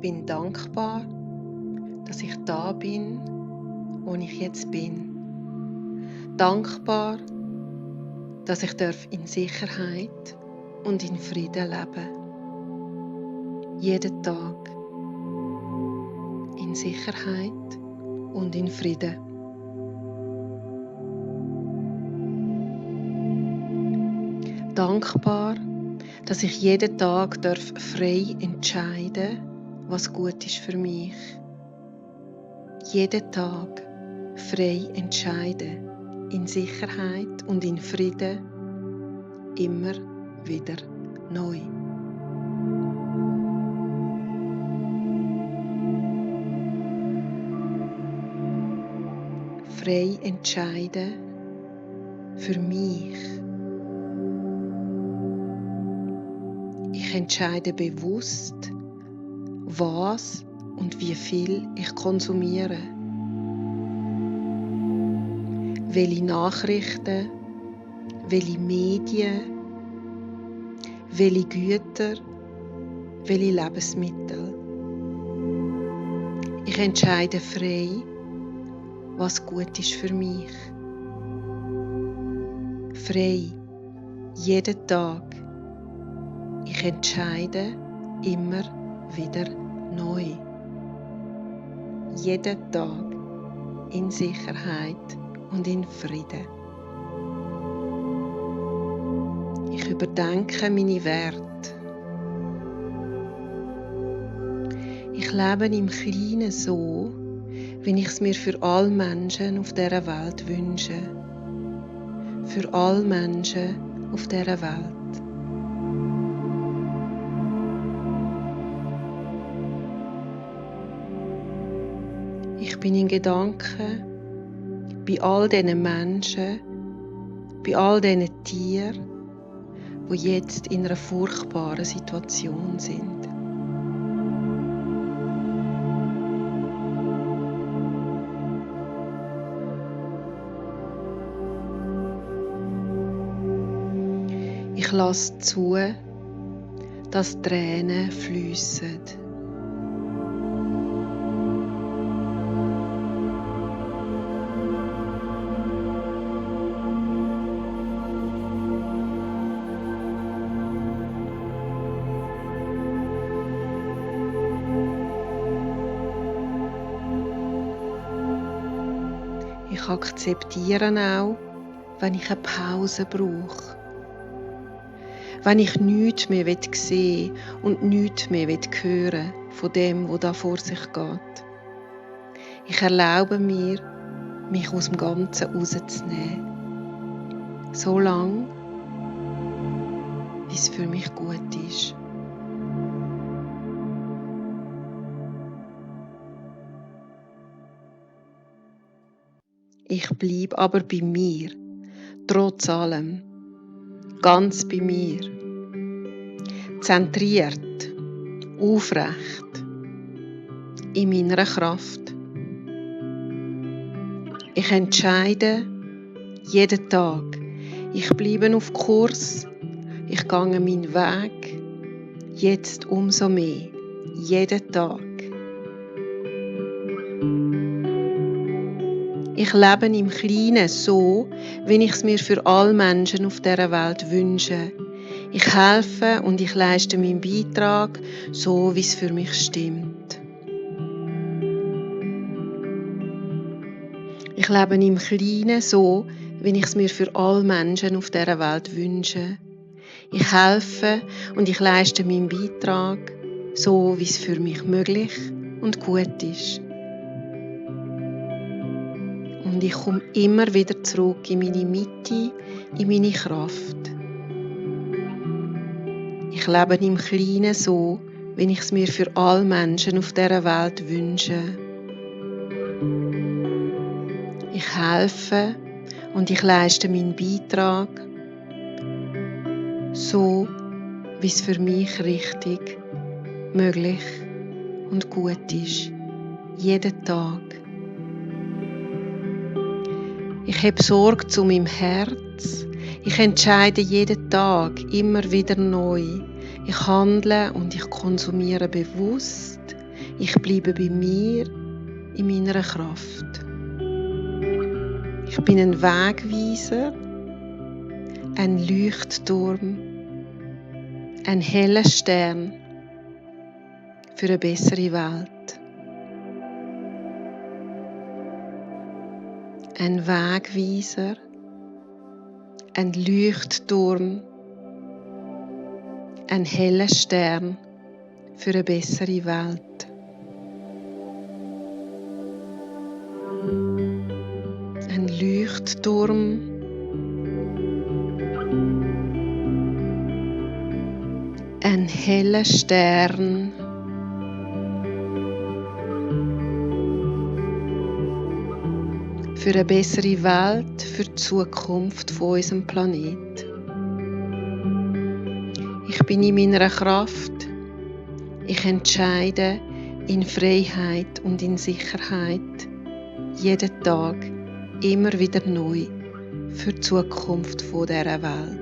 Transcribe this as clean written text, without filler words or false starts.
bin dankbar, dass ich da bin, wo ich jetzt bin. Dankbar, dass ich in Sicherheit und in Frieden leben. Jeden Tag in Sicherheit und in Frieden. Dankbar, dass ich jeden Tag frei entscheiden darf, was gut ist für mich. Jeden Tag frei entscheiden, in Sicherheit und in Frieden, immer wieder neu. Frei entscheiden für mich. Ich entscheide bewusst, was und wie viel ich konsumiere. Welche Nachrichten, welche Medien, welche Güter, welche Lebensmittel. Ich entscheide frei, was gut ist für mich. Frei, jeden Tag. Ich entscheide immer wieder neu. Jeden Tag in Sicherheit und in Frieden. Ich überdenke meine Werte. Ich lebe im Kleinen so, wie ich es mir für alle Menschen auf dieser Welt wünsche. Für alle Menschen auf dieser Welt. Ich bin in Gedanken bei all diesen Menschen, bei all diesen Tieren, die jetzt in einer furchtbaren Situation sind. Ich lasse zu, dass Tränen fliessen. Ich akzeptiere auch, wenn ich eine Pause brauche. Wenn ich nichts mehr sehen will und nichts mehr hören von dem, was da vor sich geht. Ich erlaube mir, mich aus dem Ganzen rauszunehmen. So lange, wie es für mich gut ist. Ich bleibe aber bei mir, trotz allem, ganz bei mir, zentriert, aufrecht, in meiner Kraft. Ich entscheide jeden Tag, ich bleibe auf Kurs, ich gehe meinen Weg, jetzt umso mehr, jeden Tag. Ich lebe im Kleinen so, wie ich es mir für alle Menschen auf dieser Welt wünsche. Ich helfe und ich leiste meinen Beitrag, so wie es für mich stimmt. Ich lebe im Kleinen so, wie ich es mir für alle Menschen auf dieser Welt wünsche. Ich helfe und ich leiste meinen Beitrag, so wie es für mich möglich und gut ist. Und ich komme immer wieder zurück in meine Mitte, in meine Kraft. Ich lebe im Kleinen so, wie ich es mir für alle Menschen auf dieser Welt wünsche. Ich helfe und ich leiste meinen Beitrag, so wie es für mich richtig, möglich und gut ist. Jeden Tag. Ich habe Sorge zu meinem Herz. Ich entscheide jeden Tag immer wieder neu. Ich handle und ich konsumiere bewusst, Ich bleibe bei mir in meiner Kraft. Ich bin ein Wegweiser, ein Leuchtturm, ein heller Stern für eine bessere Welt. Ein Wegweiser, ein Leuchtturm, ein heller Stern für eine bessere Welt. Ein Leuchtturm, ein heller Stern für eine bessere Welt, für die Zukunft von unserem Planeten. Ich bin in meiner Kraft. Ich entscheide in Freiheit und in Sicherheit jeden Tag immer wieder neu für die Zukunft dieser Welt.